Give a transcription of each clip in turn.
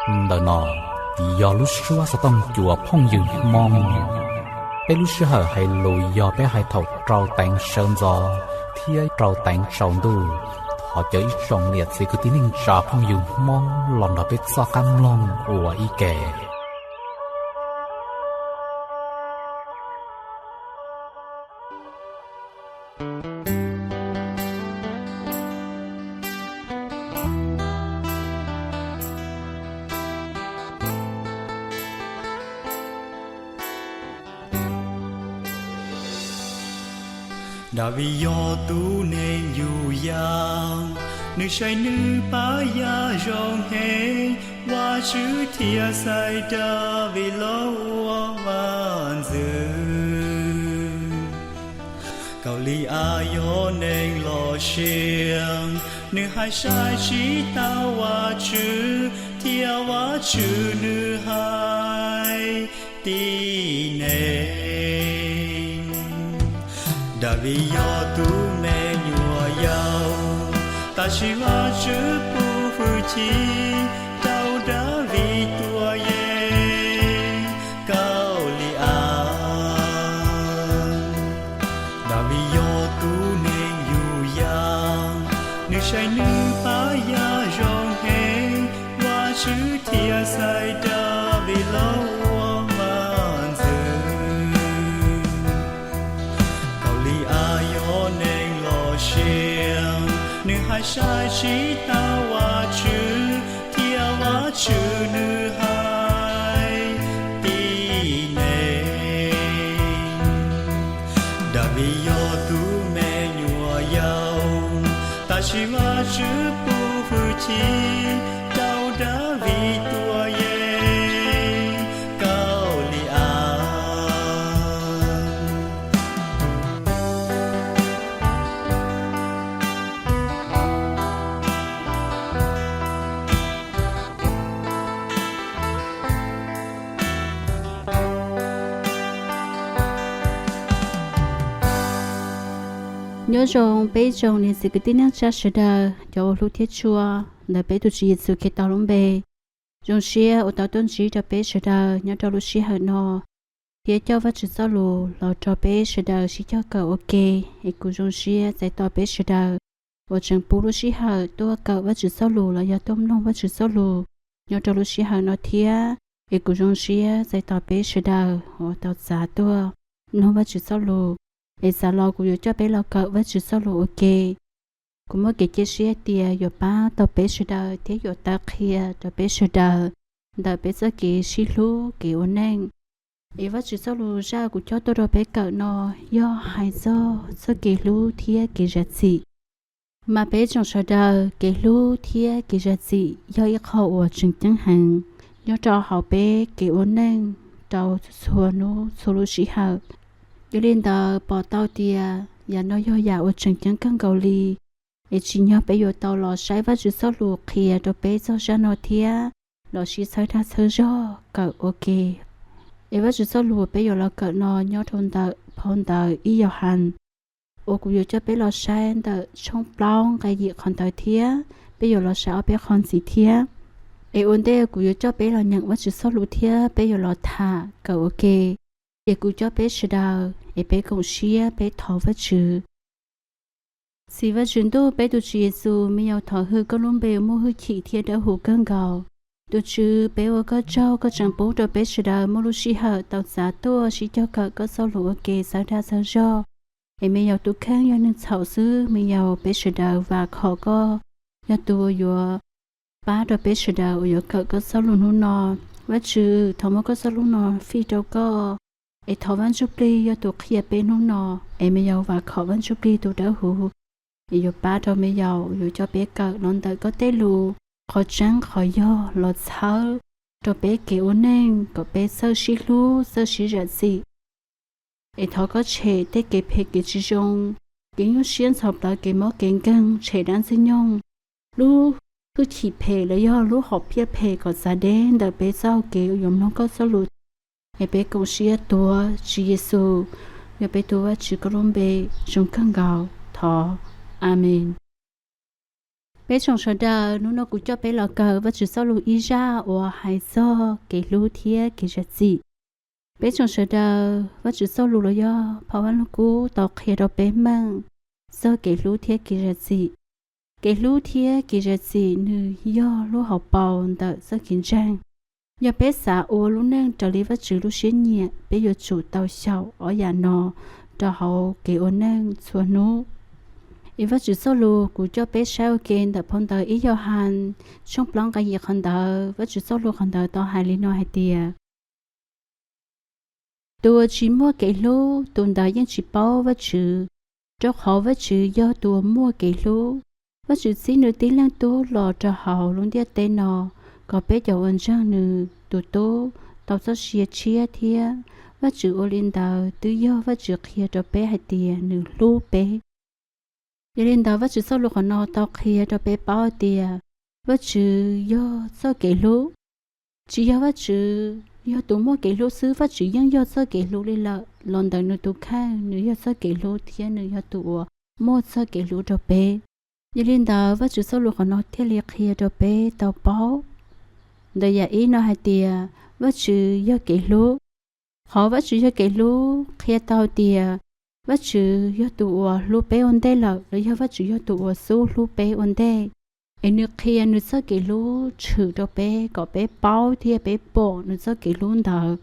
Ntawm no yog lub suab xov tooj cua phooj ywg Hmoob. Peb lub sij hawm hais lus yog peb hais thaum rau teev sawv ntxov thiab rau teev tsaus ntuj. Thov caw ib tsoom niam txiv kwv tij neej tsa phooj ywg Hmoob los nrog peb txoj qab mloog ua ib ke. Daviv yog tus neeg yug yau, nws saib nws pab yaj zoo heev, Vajtswv thiaj xaiv Daviv los ua vaj ntxwv. Kauli-as yog neeg loj siab, nws hais sai tsis tau Vajtswv, thiab Vajtswv nws hais tib neeg. Daviv yog tus me nyuam yaus, tab sis Vajtswv pub hwj chim rau Daviv tua yeeb Kauli-as. Daviv yog tus neeg yug yau, nws saib nws pab yaj zoo heev, Vajtswv thiaj xaiv Daviv los ua vaj ntxwv. Kauli-as yog neeg loj siab, nws hais sai tsis tau Vajtswv, thiab Vajtswv nws hais tib neeg. Daviv yog tus me nyuam yaus, tab sis Vajtswv pub hwj chim rau Daviv tua yeeb Kauli-as. Nyob zoo peb tsoom niam txiv kwv tij neej tsa sawv daws cov uas hlub thiab tshua ntawm peb tus Tswv Yexus Khetos lub npe. Zoo siab uas tau tuaj ntsib rau peb sawv daws nyob rau lub sij hawm no, thiab coj Vajtswv txoj lus los rau peb sawv daws sib cog kawm ua ke. Es kuv zoo siab txais tos peb sawv daws uas tseem pub lub sij hawm tuaj kawm Vajtswv txoj lus los yog tuaj mloog Vajtswv txoj lus nyob rau lub sij hawm no thiab. Es kuv zoo siab txais tos peb sawv daws uas tau txav tuaj mloog Vajtswv txoj lus. Es txav los kuv yuav coj peb los kawm Vajtswv txoj lus ua ke. Kuv muaj kev cia siab tias yuav pab tau peb sawv daws thiab yuav taw qhia rau peb sawv daws ntawm peb txoj kev sib hlub kev ua neej. Es Vajtswv txoj lus zaj kuv coj tuaj rau peb kawm no yog hais txog txoj kev hlub thiab kev zam txim. Mas peb tsoom sawv daws, kev hlub thiab kev zam txim yog ib qho uas tseem ceeb heev nyob rau hauv peb kev ua neej rau txhua hnub txhua lub sij hawm. Yog li ntawd pom tau tias yam no yog yam uas tseem ceeb kawg nkaus li. Es tsim nyog peb yuav tau los saib Vajtswv txoj lus qhia rau peb txog zaj no thiab los sib txhawb dag txhawb zog kawm ua ke. Es Vajtswv txoj lus uas peb yuav los kawm no nyob rau ntawm phau ntawv ib Yauhas uas kuv yuav coj peb los saib ntawm tshooj plaub nqe yim qhov ntawd thiab peb yuav los saib ob peb qho ntxiv thiab. Es ua ntej kuv yuav coj peb los nyeem Vajtswv txoj lus thiab peb yuav los tham kawm ua ke, ces kuv coj peb sawv daws es peb koom siab peb thov Vajtswv. Txiv Vajtswv ntuj, peb tus Tswv Yexus, me yaus thov hwm koj lub npe muaj hwj chim thiab dawb huv kawg nkaus. Tus Tswv, peb ua koj tsaug koj tseem pub rau peb sawv daws muaj lub sij hawm tau txav tuaj sib cog kawm koj txoj lus ua ke txhawb dag txhawb zog. Es me yaus tus kheej yog neeg txhaum xwb, me yaus peb sawv daws vam khom koj yog tus uas yuav pab rau peb sawv daws uas yuav kawm koj txoj lus hnub no. Vajtswv, thov muab koj txoj lus no fij rau koj, es thov Vaj Ntsujplig yog tus qhia peb hnub no. Es me yaus vam khom Vaj Ntsujplig tus dawb huv, es yuav pab rau me yaus, yuav coj peb kawm los ntawm koj tej lus, qhov tseeb qhov yog los txhawb rau peb kev ua neej kom peb txawj sib hlub txawj sib zam txim. Es thov koj tshem tej kev phem kev tsis zoo, kev nyuaj siab ntxhov plawv, kev mob kev nkeeg, tshem dab ntxwg nyoog, lub hwj chim phem los yog lub hom phiaj phem kom txav deb ntawm peb txoj hau kev uas yuav mloog koj txoj lus. Es peb koom siab tuav Tswv Yexus yog peb tus Vajtswv koj lub npe zoo kawg nkaus thov, Amees. Peb tsoom sawv daws, hnub no kuv coj peb los kawm Vajtswv txoj lus ib zaj uas hais txog kev hlub thiab kev zam txim. Peb tsoom sawv daws, Vajtswv txoj lus los yog phau Vaj Lug Kub tau qhia rau peb meej txog kev hlub thiab kev zam txim. Kev hlub thiab kev zam txim nws yog lub hauv paus ntawm txoj kev ntseeg. Yog peb xav ua lub neej raws li Vajtswv lub siab nyiam, peb yuav tsum tau xyaum ob yam no rau hauv kev ua neej txhua hnub. Es Vajtswv txoj lus kuv coj peb saib ua ke ntawm phau ntawv ib Yauhas tshooj plaub nqe yim qhov ntawd, Vajtswv txoj lus qhov ntawd tau hais li no hais tias, tus uas tsis muaj kev hlub, tus ntawd yeej tsis paub Vajtswv, rau qhov Vajtswv yog tus uas muaj kev hlub. Vajtswv txib nws tib leeg Tub los rau hauv lub ntiaj teb no, kom peb cov uas ntseeg nws tus Tub tau txoj sia tshiab thiab. Vajtswv ua li ntawd twb yog Vajtswv qhia rau peb hais tias nws hlub peb. Yog li ntawd Vajtswv txoj lus qhov no tau qhia rau peb paub tias Vajtswv yog txoj kev hlub. Tsis yog Vajtswv yog tus muaj kev hlub xwb, Vajtswv yeej yog txoj kev hlub li lawm. Los ntawm nws tus kheej, nws yog txoj kev hlub thiab nws yog tus uas muaj txoj kev hlub rau peb. Yog li ntawd Vajtswv txoj lus qhov no thiaj li qhia rau peb tau paub ntawm yam ib no hais tias Vajtswv yog kev hlub. Qhov Vajtswv yog kev hlub qhia tau tias Vajtswv yog tus uas hlub peb ua ntej lawm, los yog Vajtswv yog tus uas xub hlub peb ua ntej. Es nws qhia nws txoj kev hlub tshwm rau peb kom peb paub thiab peb pom nws txoj kev hlub ntawd,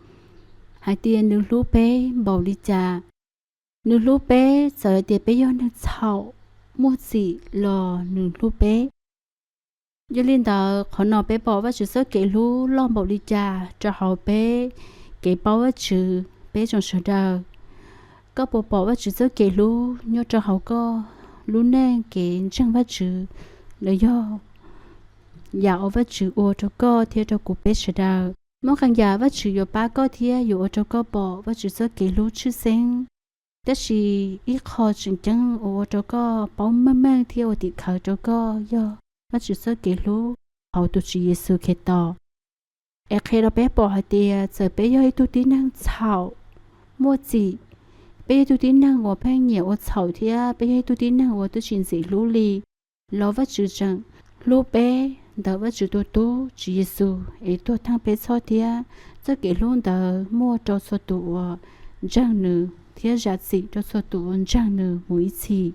hais tias nws hlub peb npaum li cas. Nws hlub peb txawm hais tias peb yog neeg txhaum, muaj txim los nws hlub peb. Yog li ntawd qhov no peb pom Vajtswv txoj kev hlub loj npaum li cas rau hauv peb kev paub Vajtswv, peb tsoom sawv daws. Koj puas pom Vajtswv txoj kev hlub nyob rau hauv koj lub neej kev ntseeg Vajtswv, los yog yam uas Vajtswv ua rau koj thiab rau kuv peb sawv daws? Muaj qee yam Vajtswv yuav pab koj thiab yuav ua rau koj pom Vajtswv txoj kev hlub tshwj xeeb. Tab sis ib qho tseem ceeb uas ua rau koj paub meej meej thiab ua tim khawv rau koj yog Vajtswv txoj kev hlub hauv tus Tswv Yexus Khetos. Es qhia rau peb pom hais tias txawm peb yog ib tug tib neeg txhaum, muaj txim, peb yog ib tug tib neeg uas pheej nyiam ua txhaum thiab peb yog ib tug tib neeg uas twb tsis ntxim hlub li, los Vajtswv tseem hlub peb ntawm Vajtswv tus Tub Tswv Yexus es tuag theej peb txhoj thiab. Txoj kev hlub ntawd muaj rau txhua tus uas ntseeg nws thiab zam txim rau txhua tus uas ntseeg nws mus ib txhis.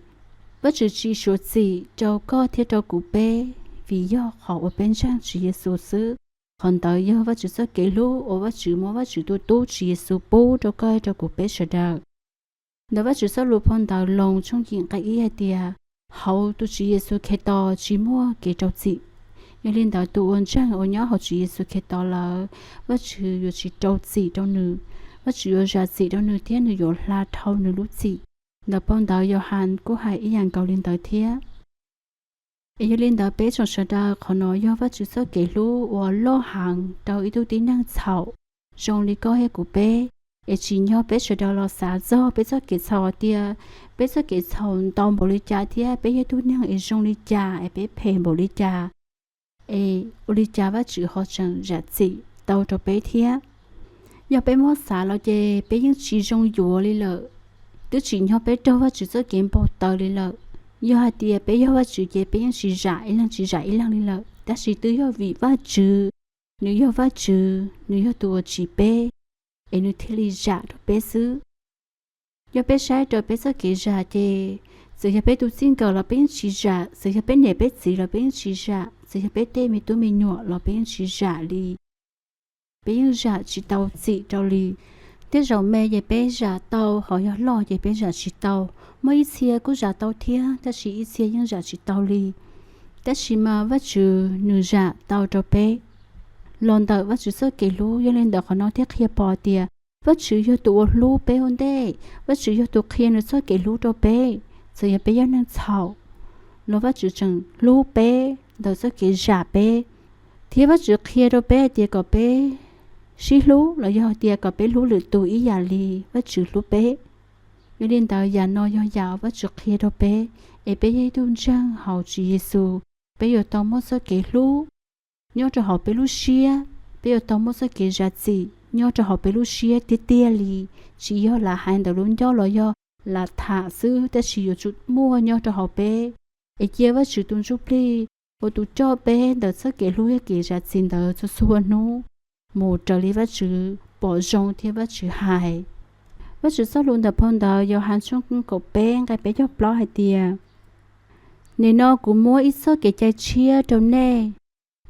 Vajtswv tsis suav txim rau koj thiab rau kuv peb vim yog qhov uas peb ntseeg Tswv Yexus xwb. Qhov ntawd yog Vajtswv txoj kev hlub uas Vajtswv muab Vajtswv tus Tub Tswv Yexus pub rau koj rau kuv peb sawv daws. Ntawm Vajtswv txoj lus phau ntawv Loos tshooj yim nqe ib hais tias, hauv tus Tswv Yexus Khetos tsis muaj kev rau txim. Yog li ntawd tus uas ntseeg uas nyob hauv Tswv Yexus Khetos lawm, Vajtswv yuav tsis rau txim rau nws. Vajtswv yuav zam txim rau nws thiab nws yuav hla dhau nws lub txim. Ntawm phau ntawv Yauhas kuj hais ib yam nkaus li ntawd thiab. Es yog li ntawd peb tsoom sawv daws, qhov no yog Vajtswv txoj kev hlub uas loj heev rau ib tug tib neeg txhaum zoo li koj thiab kuv peb. Es tsim nyog peb sawv daws los xav txog peb txoj kev txhaum tias peb txoj kev txhaum ntau npaum li cas thiab peb yog ib tug neeg es zoo li cas es peb phem npaum li cas, es ua li cas Vajtswv ho tseem zam txim tau rau peb thiab. Yog peb muab xav los ces peb yeej tsis zoo yuav li lawm, twb tsim nyog peb raug Vajtswv txoj kev npau taws li lawm. Yog hais tias peb yog Vajtswv ces peb yeej tsis zam ib leeg tsis zam ib leeg li lawm, tab sis twb yog vim Vajtswv, nws yog Vajtswv, nws yog tus uas tsim peb, es nws thiaj li zam rau peb xwb. Yog peb saib rau peb txoj kev zam ces txawm yog peb tus txij nkawm los peb yeej tsis zam, txawm yog peb niam peb txiv los peb yeej tsis zam, txawm yog peb tej me tub me nyuam los peb yeej tsis zam li. Peb yeej zam tsis tau txim rau li. Tej zaum me ces peb zam tau, ho yog loj ces peb zam tsis tau. Muaj ib txhia kuj zam tau thiab, tab sis ib txhia yeej zam tsis tau li. Tab sis mas Vajtswv nws zam tau rau peb los ntawm Vajtswv txoj kev hlub. Yog li ntawd qhov no thiaj qhia pom tias Vajtswv yog tus uas hlub peb ua ntej, Vajtswv yog tus qhia nws txoj kev hlub rau peb. Txawm yog peb yog neeg txhaum los Vajtswv tseem hlub peb ntawm txoj kev zam peb, thiab Vajtswv qhia rau peb hais tias kom peb sib hlub los yog hais tias kom peb hlub lwm tus ib yam li Vajtswv hlub peb. Yog li ntawd yam no yog yam Vajtswv qhia rau peb, es peb yog ib tug ntseeg hauv Tswv Yexus, peb yuav tau muaj txoj kev hlub nyob rau hauv peb lub siab, peb yuav tau muaj txoj kev zam txim nyob rau hauv peb lub siab tiag tiag li, tsis yog lam hais ntawm lub ncauj los yog lam tham xwb, tab sis yuav tsum muaj nyob rau hauv peb. Es cia Vajtswv tus Ntsuj Plig ua tus coj peb ntawm txoj kev hlub thiab kev zam txim ntawd txhua txhua hnub mus raws li Vajtswv pom zoo thiab Vajtswv hais. Vajtswv txoj lus ntawm phau ntawv Yauhas tshooj kaum peb nqe peb caug plaub hais tias, nim no kuv muab ib txoj kev cai tshiab rau nej: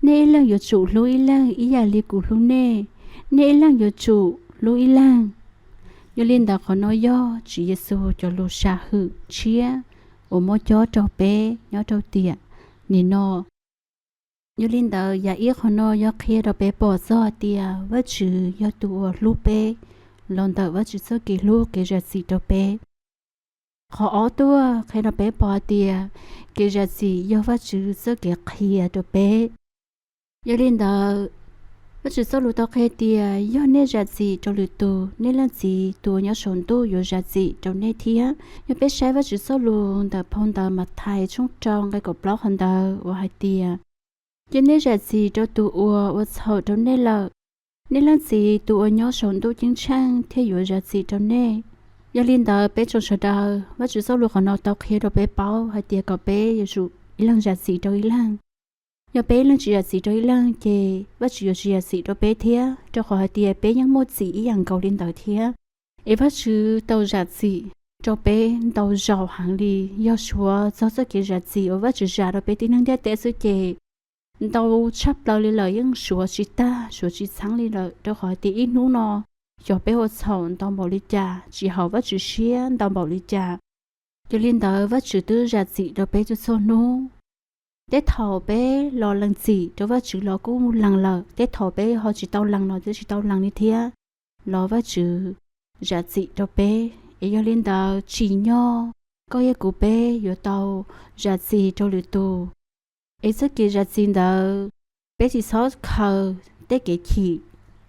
nej ib leeg yuav tsum hlub ib leeg ib yam li kuv hlub nej, nej ib leeg yuav tsum hlub ib leeg. Yog li ntawd qhov no yog Tswv Yexus cov lus sam hwm tshiab uas muab cob rau peb nyob rau tiam nim no. Yog li ntawd yam ib qhov no yog qhia rau peb pom txog hais tias Vajtswv yog tus uas hlub peb los ntawm Vajtswv txoj kev hlub kev zam txim rau peb. Qhov ob tuaj qhia rau peb pom hais tias kev zam txim yog Vajtswv txoj kev qhia rau peb. Yog li ntawd, Vajtswv txoj lus tau qhia tias yog nej zam txim rau lwm tus, nej Leej Txiv tus uas nyob saum ntuj yuav zam txim rau nej thiab. Yog peb saib Vajtswv txoj lus ntawm phau ntawv Mathais tshooj rau nqe kaum plaub qhov ntawd uas hais tias, cia nej zam txim rau tus uas ua txhaum rau nej lawm, nej Leej Txiv tus uas nyob saum ntuj ceeb tsheej thiaj yuav zam txim rau nej. Yog li ntawd peb tsoom sawv daws, Vajtswv txoj lus qhov no tau qhia rau peb paub hais tias kom peb yuav tsum ib leeg zam txim rau ib leeg. Yog peb ib leeg tsis zam txim rau ib leeg ces Vajtswv yuav tsis zam txim rau peb thiab, rau qhov hais tias peb yeej muaj txim ib yam nkaus li ntawd thiab. Es Vajtswv tau zam txim rau peb ntau zaus heev li. Yog suav txog txoj kev zam txim uas Vajtswv zam rau peb tib neeg ntiaj teb xwb ces ntau tshaj plaws li lawm yeej suav tsis tag suav tsis txheeb li lawm, rau qhov tias ib hnub no xyov peb ua txhaum ntau npaum li cas, tsis haum Vajtswv siab ntau npaum li cas. Yog li ntawd Vajtswv twb zam txim rau peb txhua txhua hnub. Tej thaum peb los lees txim rau Vajtswv los kuj lees lawm, tej thaum peb ho tsis tau lees los twb tsis tau lees li thiab, los Vajtswv zam txim rau peb. Es yog li ntawd tsim nyog koj thiab kuv peb yuav tau zam txim rau lwm tus. Es txoj kev zam txim ntawd, peb tsis txhob khaws tej kev chim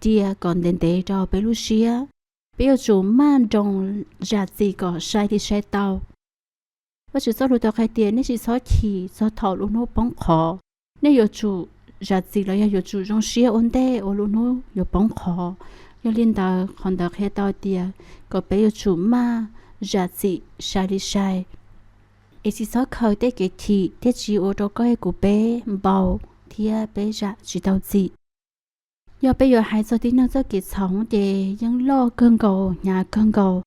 cia kom ntev ntev rau peb lub siab. Peb yuav tsum maj nroos zam txim kom sai li sai tau. Vajtswv txoj lus tau qhia tias nej tsis txhob chim txog thaum lub hnub poob qho. Nej yuav tsum zam txim los yog yuav tsum zoo siab ua ntej uas lub hnub yuav poob qho. Yog li ntawd qhov ntawd qhia tau tias kom peb yuav tsum maj zam txim sai li sai, es tsis txhob khaws tej kev chim thiaj tsis ua rau koj thiab kuv peb npau thiab peb zam tsis tau txim. Yog peb yuav hais txog tib neeg txoj kev txhaum ces yeej loj kawg nkaus hnyav kawg nkaus,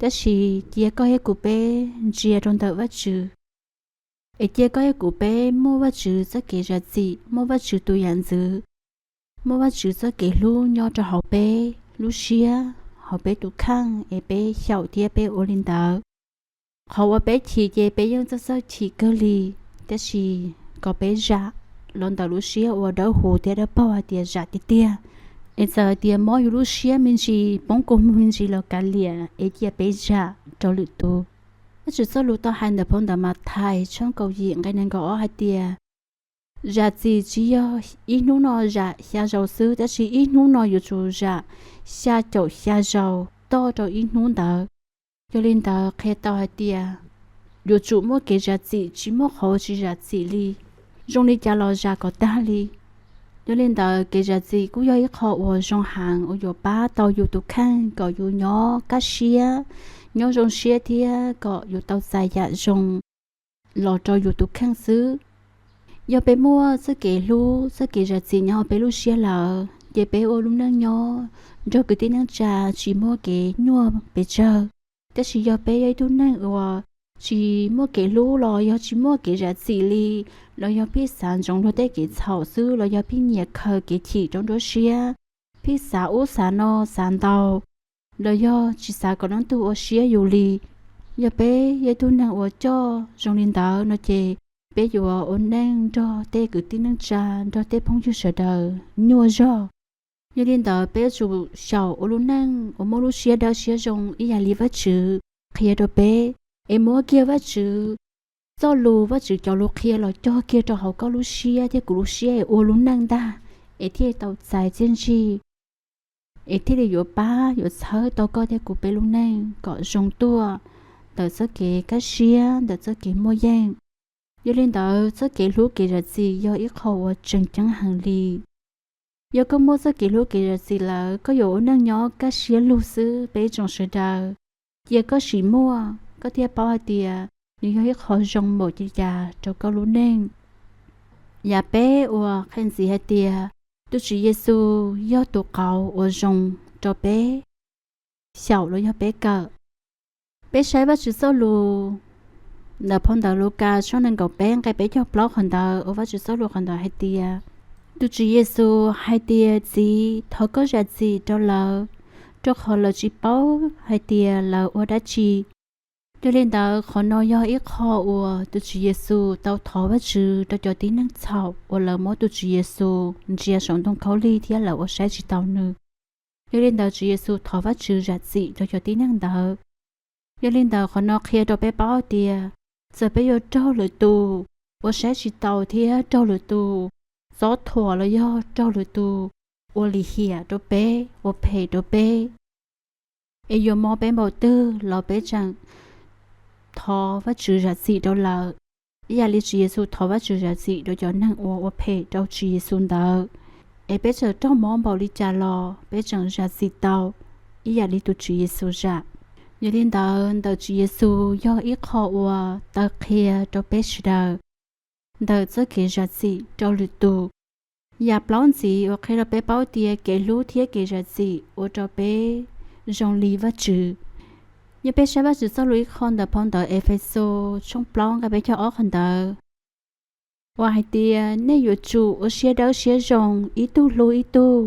tab sis cia koj thiab kuv peb ntsia rau ntawm Vajtswv, es cia koj thiab kuv peb muaj Vajtswv txoj kev zam txim, muaj Vajtswv tus yam ntxwv, muaj Vajtswv txoj kev hlub nyob rau hauv peb lub siab, hauv peb tus kheej es peb xyaum thiab peb ua li ntawd. Qhov uas peb chim ces peb yeej txawj txawj chim kawg li, tab sis kom peb zam los ntawm lub siab uas dawb huv thiab dawb paug hais tias zam tiag tiag. Es txawm hais tias mob yus lub siab me ntsis, poob kua muag me ntsis los kav liam, es cia peb zam rau lwm tus. Vajtswv txoj lus tau hais ntawm phau ntawv Mathais tshooj kaum yim nqe nees nkaum ob hais tias, zam txim tsis yog ib hnub no zam xya zaus xwb, tab sis ib hnub no yuav tsum zam xya caum xya zaus toj rau ib hnub ntawd. Yog li ntawd qhia tau hais tias yuav tsum muaj kev zam txim, tsis muaj qhov tsis zam txim li, zoo li cas los zam kom tag li. Yog li ntawd kev zam txim kuj yog ib qho uas zoo heev uas yuav pab tau yus tus kheej kom yus nyob kaj siab, nyob zoo siab thiab kom yus tau txais yam zoo los rau yus tus kheej xwb. Yog peb muaj txoj kev hlub, txoj kev zam txim nyob hauv peb lub siab lawm, ces peb ua lub neej nyob nrog kwv tij neej tsa tsis muaj kev nyuaj pes tsawg. Tab sis yog peb yog ib tug neeg uas tsis muaj kev hlub los yog tsis muaj kev zam txim li, los yog pheej xav ntsoov luag tej kev txhaum xwb, los yog pheej nyiam khaws kev chim rau nruab siab, pheej xav ub xav no xav ntau, los yog tsis xav kom leej twg ua siab yus li, yog peb yog ib tug neeg uas coj zoo li ntawd no ces peb yuav ua neej nrog tej kwv tij neej tsa, nrog tej phooj ywg sawv daws nyuaj zog. Yog li ntawd peb yuav tsum xyaum ua lub neej uas muaj lub siab dawb siab zoo ib yam li Vajtswv qhia rau peb, es muab kiag Vajtswv txoj lus, Vajtswv cov lus qhia los cog kiag rau hauv koj lub siab thiab kuv lub siab es ua lub neej ntag, es thiaj tau txais txiaj ntsig, es thiaj li yuav pab yuav txhawb tau koj thiab kuv peb lub neej kom zoo tuaj ntawm txoj kev kaj siab, ntawm txoj kev muaj yeej. Yog li ntawd txoj kev hlub kev zam txim yog ib qho uas tseem ceeb heev li. Yog koj muaj txoj kev hlub kev zam txim lawm, koj yuav ua neej nyob kaj siab lug xwb peb tsoom sawv daws. Cia koj sim muaj koj thiaj paub hais tias nws yog ib qho zoo npaum li cas rau koj lub neej. Yam peb uas qhia ntxiv hais tias tus Tswv Yexus yog tus qauv uas zoo rau peb xyaum los yog peb kawm. Peb saib Vajtswv txoj lus ntawm phau ntawv Lukas tshooj nees nkaum peb nqe peb caug plaub qhov ntawd, uas Vajtswv txoj lus qhov ntawd hais tias, tus Tswv Yexus hais tias, Txiv, thov koj zam txim rau lawv, rau qhov lawv tsis paub hais tias lawv ua dab tsi. Yog li ntawd, qhov no yog ib qho uas tus Tswv Yexus tau thov Vajtswv rau cov tib neeg txhaum uas lawv muab tus Tswv Yexus ntsia saum ntoo khaub lig thiab lawv ua saib tsis taus nws. Yog li ntawd, Tswv Yexus thov Vajtswv zam txim rau cov tib neeg ntawd. Yog li ntawd, qhov no qhia rau peb paub tias txawm peb yuav raug lwm tus ua saib tsis taus thiab raug lwm tus txob thuam los yog raug lwm tus ua lim hiam rau peb, ua phem rau peb, es yuav mob peb npaum twg los peb tseem thov Vajtswv zam txim rau lawv, ib yam li Tswv Yexus thov Vajtswv zam txim rau cov neeg uas ua phem rau Tswv Yexus ntawd. Es peb txawm raug mob npaum li cas los peb tseem zam txim tau, ib yam li tus Tswv Yexus zam. Yog li ntawd, ntawm Tswv Yexus yog ib qho uas taw qhia rau peb sawv daws ntawm txoj kev zam txim rau lwm tus. Yam plaub ntxiv uas qhia rau peb paub tias kev hlub thiab kev zam txim ua rau peb zoo li Vajtswv. Yog peb saib Vajtswv txoj lus ib qho ntawm phau ntawv Efexus tshooj plaub nqe peb caug ob qhov ntawd, uas hais tias, nej yuav tsum ua siab dawb siab zoo, ib tug hlub ib tug,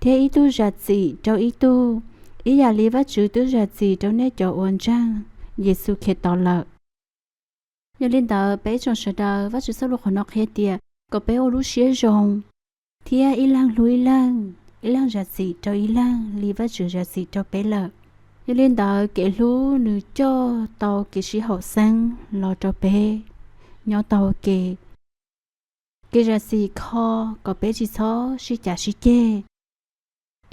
thiab ib tug zam txim rau ib tug, ib yam li Vajtswv twb zam txim rau nej cov uas ntseeg Yexus Khetos lawm. Yog li ntawd, peb tsoom sawv daws, Vajtswv txoj lus qhov no qhia tias kom peb ua lub siab zoo, thiab ib leeg hlub ib leeg, ib leeg zam txim rau ib leeg li Vajtswv zam txim rau peb lawm. Yog li ntawd, kev hlub nws coj tau kev sib haum xeeb los rau peb nyob tau ua ke. Kev zam txim kho kom peb tsis txhob sib cav sib ceg.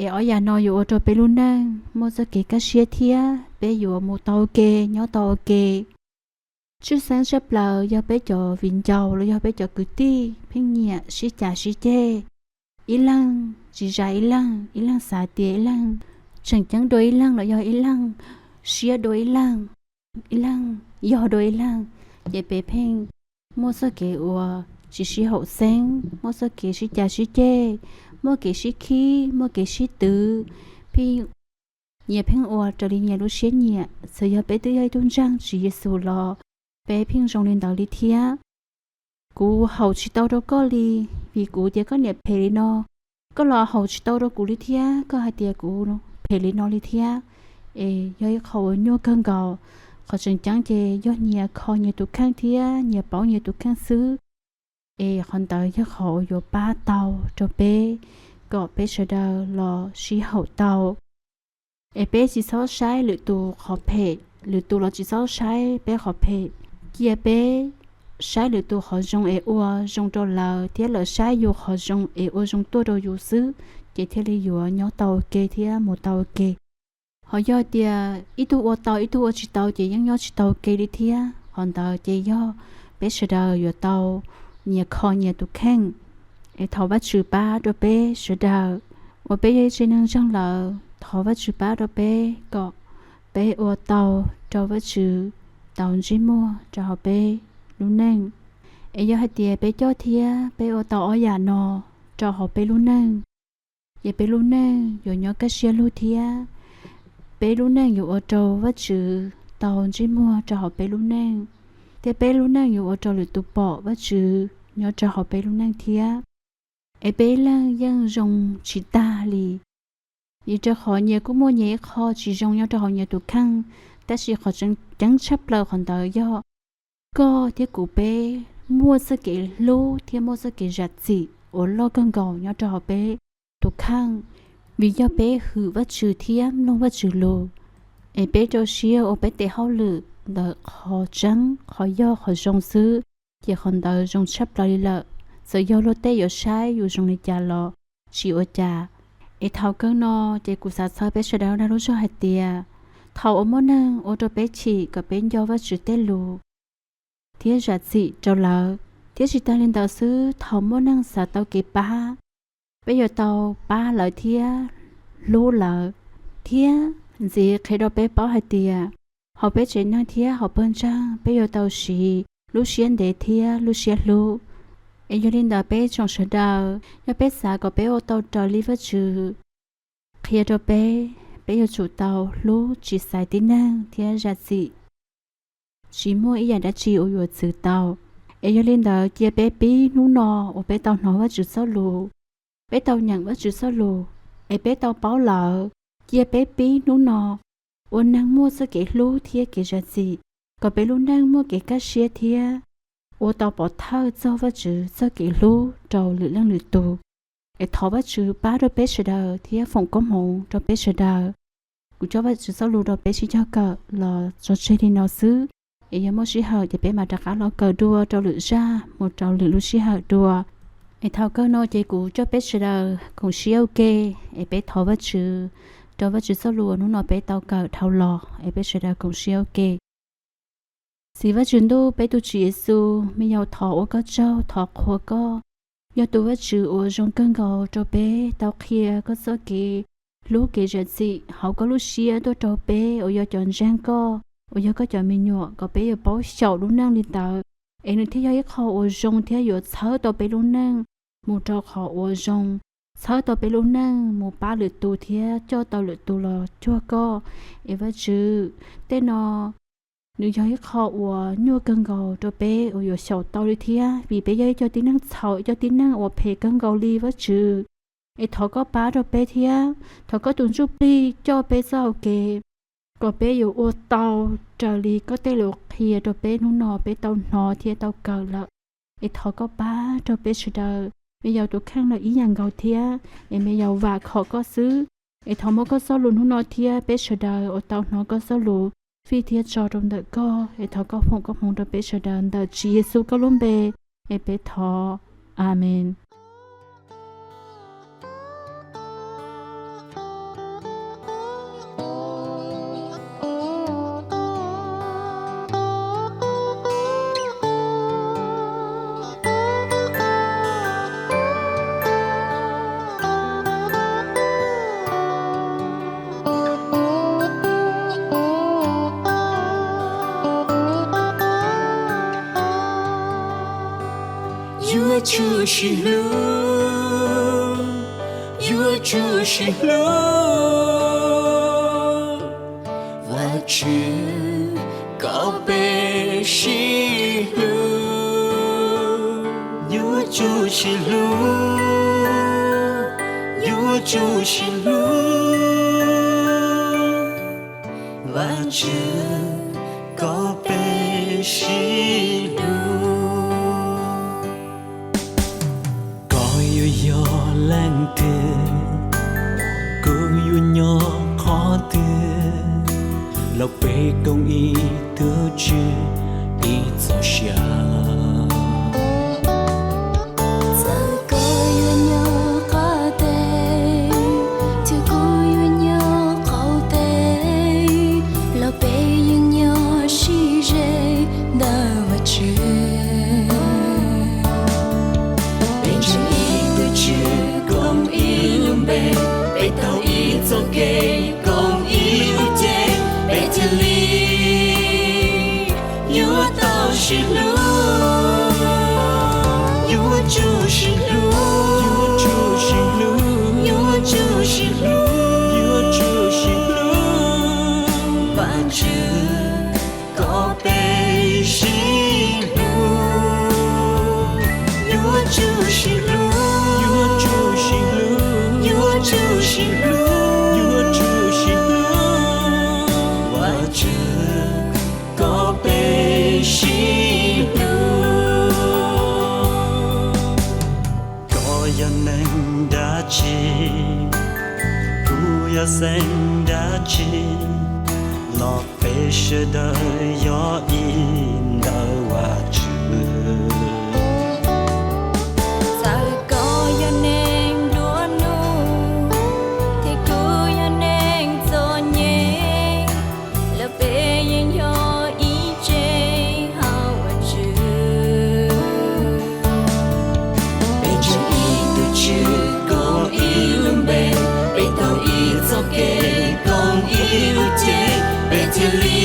Es ob yam no yuav ua rau peb lub neej muaj txoj kev kaj siab thiab peb yuav mus tau ua ke, nyob tau ua ke. Tshwj xeeb tshaj plaws yog peb cov viv ncaus los yog peb cov kwv tij pheej nyiam sib cav sib ceg, ib leeg tsis zam ib leeg, ib leeg xav tias ib leeg tseem ceeb dua ib leeg los yog ib leeg siab dua ib leeg, ib leeg yog dua ib leeg, ces peb pheej muaj txoj kev uas tsis sib haum xeeb, muaj txoj kev sib cav sib ceg, muaj kev sib khib, muaj kev sib twv, pheej nyias pheej ua raws li nyias lub siab nyiam. Txawm yog peb twb yog ib tug ntseeg Tswv Yexus los peb pheej zoo li ntawd li thiab. Kuv haum tsis tau rau koj li, vim kuv tias koj niam phem li no, koj los haum tsis tau rau kuv li thiab, koj hais tias kuv phem li no li thiab. Es yog ib qho uas nyuaj kawg nkaus. Qhov tseem ceeb ces yog nyias kho nyias tus kheej thiab nyias paub nyias tus kheej xwb. Es qhov ntawd yog qhov uas yuav pab tau rau peb kom peb sawv daws los sib haum tau. Es peb tsis txhob saib lwm tus qhov phem, lwm tus los tsis txhob saib peb qhov phem. Cia peb saib lwm tus qhov zoo es ua zoo rau lawv, thiab lawv saib yus qhov zoo es ua zoo tuaj rau yus xwb, ces thiaj li yuav nyob tau ua ke thiab mus tau ua ke. Ho yog tias ib tug ua tau ib tug ua tsis tau ces yeej nyob tsis tau ua ke li thiab. Qhov ntawd ces yog peb sawv daws yuav tau nyias kho nyias tus kheej. Es thov Vajtswv pab rau peb sawv daws uas peb yog ib tsev neeg ntseeg lawm, thov Vajtswv pab rau peb kom peb ua tau rau Vajtswv tau ntsej muag rau hauv peb lub neej. Es yog hais tias peb coj thiab peb ua tau ob yam no rau hauv peb lub neej, ces peb lub neej yuav nyob kaj siab lug thiab peb lub neej yuav ua rau Vajtswv tau ntsej muag rau hauv peb lub neej, thiab peb lub neej yuav ua rau lwm tus pom Vajtswv nyob rau hauv peb lub neej thiab. Es peb ib leeg yeej zoo tsis tag li, vim rau qhov nyias kuj muaj nyias ib qho tsis zoo nyob rau hauv nyias tus kheej. Tab sis qhov tseem ceeb tshaj plaws qhov ntawd yog koj thiab kuv peb muaj txoj kev hlub thiab muaj txoj kev zam txim uas loj kawg nkaus nyob rau hauv peb tus kheej, vim yog peb hwm Vajtswv thiab mloog Vajtswv lus. Es peb rau siab ua peb tes hauj lwm ntawm qhov tseeb, qhov yog, qhov zoo xwb, ces qhov ntawd zoo tshaj plaws li lawm. Txawm yog luag tej yuav saib yus zoo li cas los tsis ua cas. Es thaum kawg no ces kuv xav txhawb peb sawv daws lub dag lub zog hais tias thaum uas muaj neeg ua rau peb chim kom peb nco Vajtswv tej lus thiab zam txim rau lawv. Thiab tsis tag li ntawd xwb, thaum muaj neeg xav tau kev pab, peb yuav tau pab lawv thiab hlub lawv. Thiab ntxiv qhia rau peb paub hais tias hauv peb tsev neeg thiab hauv pawg ntseeg peb yuav tau siv lub siab ntev thiab lub siab hlub. Es yog li ntawd peb tsoom sawv daws, yog peb xav kom peb ua tau raws li Vajtswv qhia rau peb, peb yuav tsum tau hlub tsis xaiv tib neeg thiab zam txim, tsis muaj ib yam dab tsi uas yuav txwv tau. Es yog li ntawd cia peb pib hnub no uas peb tau hnov Vajtswv txoj lus, peb tau nyeem Vajtswv txoj lus, es peb tau paub lawm, cia peb pib hnub no ua neeg muaj txoj kev hlub thiab kev zam txim, kom peb lub neej muaj kev kaj siab thiab ua tau pov thawj txog Vajtswv txoj kev hlub rau lwm leej lwm tus. Es thov Vajtswv pab rau peb sawv daws thiab foom koob hmoov rau peb sawv daws. Kuv coj Vajtswv txoj lus rau peb sib cog kawm los tso tseg li no xwb. Es yog muaj sij hawm ces peb mam rov qab los kawm dua rau lwm zaj mus rau lwm lub sij hawm dua. Es thaum kawg no ces kuv coj peb sawv daws koom siab ua ke, es peb thov Vajtswv rau Vajtswv txoj lus uas hnub no peb tau kawm dhau los, es peb sawv daws koom siab ua ke. Txiv Vajtswv ntuj, peb tus Tswv Yexus, me yaus thov ua koj tsaug, thov qhuas koj. Yog tus Vajtswv uas zoo kawg nkaus rau peb tau qhia koj txoj kev hlub kev zam txim hauv koj lub siab tuaj rau peb uas yog cov ntseeg koj, uas yog koj cov me nyuam, kom peb yuav paub xyaum lub neej li ntawd, es nws thiaj yog ib qho uas zoo thiab yuav txhawb tau peb lub neej mus rau qhov uas zoo, txhawb tau peb lub neej mus pab lwm tus thiab coj tau lwm tus los cuag koj. Es Vajtswv, tej no nws yog ib qho uas nyuaj kawg nkaus rau peb uas yuav xyaum tau li thiab, vim peb yog ib co tib neeg txhaum, ib co tib neeg uas phem kawg nkaus li Vajtswv. Es thov koj pab rau peb thiab, thov koj tus Ntsuj Plig coj peb txoj hau kev, kom peb yuav ua tau raws li koj tej lus qhia rau peb hnub no peb tau hnov thiab tau kawm lawm. Es thov koj pab rau peb sawv daws, me yaus tus kheej los ib yam nkaus thiab, es me yaus vam khom koj xwb. Es thov muab koj txoj lus hnub no thiab peb sawv daws uas tau hnov koj txoj lus fij thiab tso rau ntawm koj, es thov koj foom koob hmoov rau peb sawv daws ntawm Tswv Yexus koj lub npe, es peb thov. Amees. Yuav tsum sib hlub, yuav tsum sib hlub. Vajtswv kom peb sib hlub. Yuav tsum sib hlub, yuav tsum sib hlub. Vajtswv kom peb sib hlub. Koj yuav yog leej twg, kuv yuav nyob qhov twg, los peb koom ib tug Tswv ib txoj sia. Txawm koj yuav nyob qhov twg, thiab kuv yuav nyob qhov twg, los peb yeej nyob sib ze ntawm Vajtswv. Peb ntseeg ib tug Tswv koom ib lub npe, peb taug ib txoj kev koom ib lub cev, peb thiaj li yuav tau sib hlub. Yuav tsum sib hlub, yuav tsum sib hlub, yuav tsum sib hlub, yuav tsum sib hlub. Vajtswv kom peb sib hlub. Yuav tsum sib hlub, yuav tsum sib hlub, yuav tsum sib hlub, yuav tsum sib hlub. Vajtswv kom peb sib hlub. Koj yog neeg dab tsi, kuv yog xeeb dab tsi, los peb sawv daws yog ib ntawm Vajtswv. Txawm koj yog neeg nplua nuj, thiab kuv yog neeg txom nyem, los peb yeej yog ib tse hauv Vajtswv. Peb ntseeg ib tug Tswv koom ib lub npe, peb taug ib txoj kev koom ib lub cev, peb thiaj li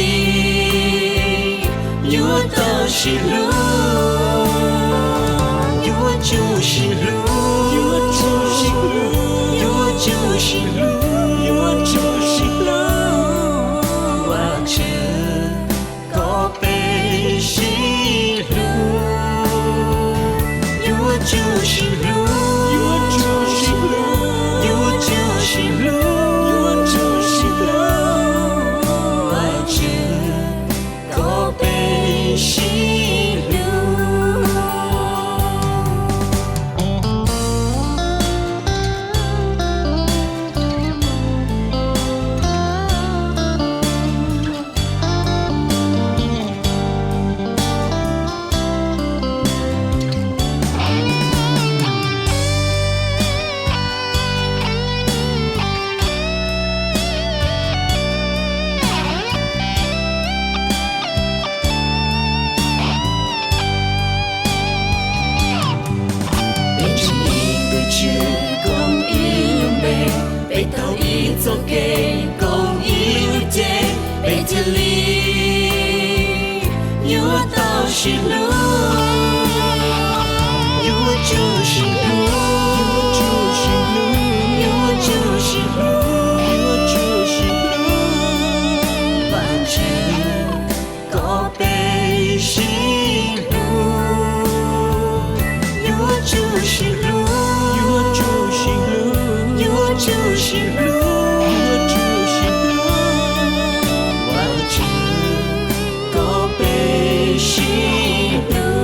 yuav tau sib hlub. Yuav Tsum sib hlub, yuav tsum sib hlub, yuav tsum sib hlub, yuav tsum sib hlub, Vajtswv kom peb sib hlub. Yuav tsum sib hlub, yuav tsum sib hlub, yuav tsum sib hlub, yuav tsum sib hlub, Vajtswv kom peb sib hlub. Peb ntseeg ib tug Tswv koom ib lub npe, peb taug ib txoj kev koom ib lub cev, peb thiaj li yuav tau sib hlub. Yuav tsum sib hlub, yuav tsum sib hlub, yuav tsum sib hlub, yuav tsum sib hlub, Vajtswv kom peb sib hlub. Yuav tsum sib hlub, yuav tsum sib hlub, yuav tsum sib hlub, yuav tsum sib hlub, Vajtswv kom peb sib hlub.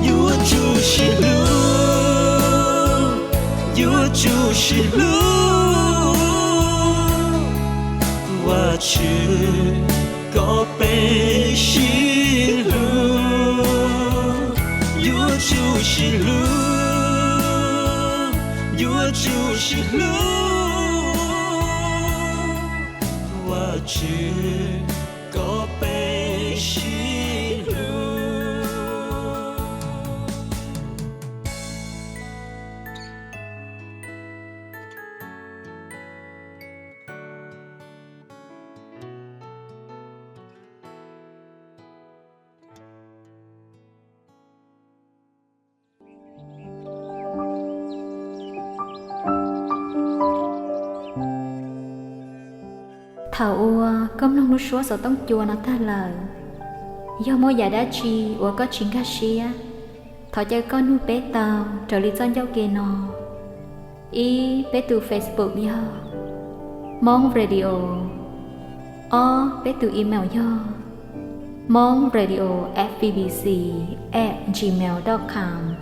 Yuav tsum sib hlub, yuav tsum sib hlub, Vajtswv kom peb sib hlub. Yuav tsum sib hlub, yuav tsum sib hlub, Vajtswv kom peb sib hlub. Thaum uas koj mloog lub suab xov tooj cua no tag lawm, yog muaj yam dab tsi uas koj tsis nkag siab, thov caw koj nug peb tau raws li txoj ncauj ke no. Ib, peb tus Facebook yog Hmoob Radio. Ob, peb tus email yog Hmoob Radio F B B C at gmail dot com.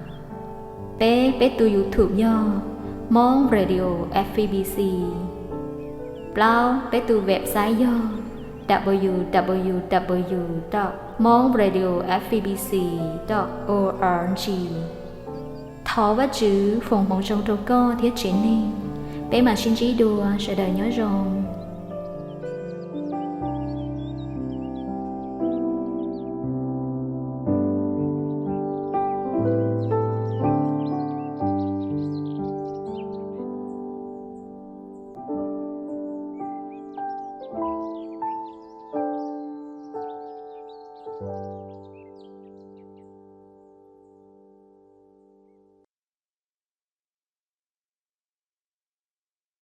Peb, peb tus YouTube yog Hmoob Radio F B B C. Plaub, peb tus website yog w w w dot hmong radio f b b c dot o r g. Thov Vajtswv foom hmoov zoo rau koj thiab tsev neeg. Peb mam sib ntsib dua, sawv daws nyob zoo.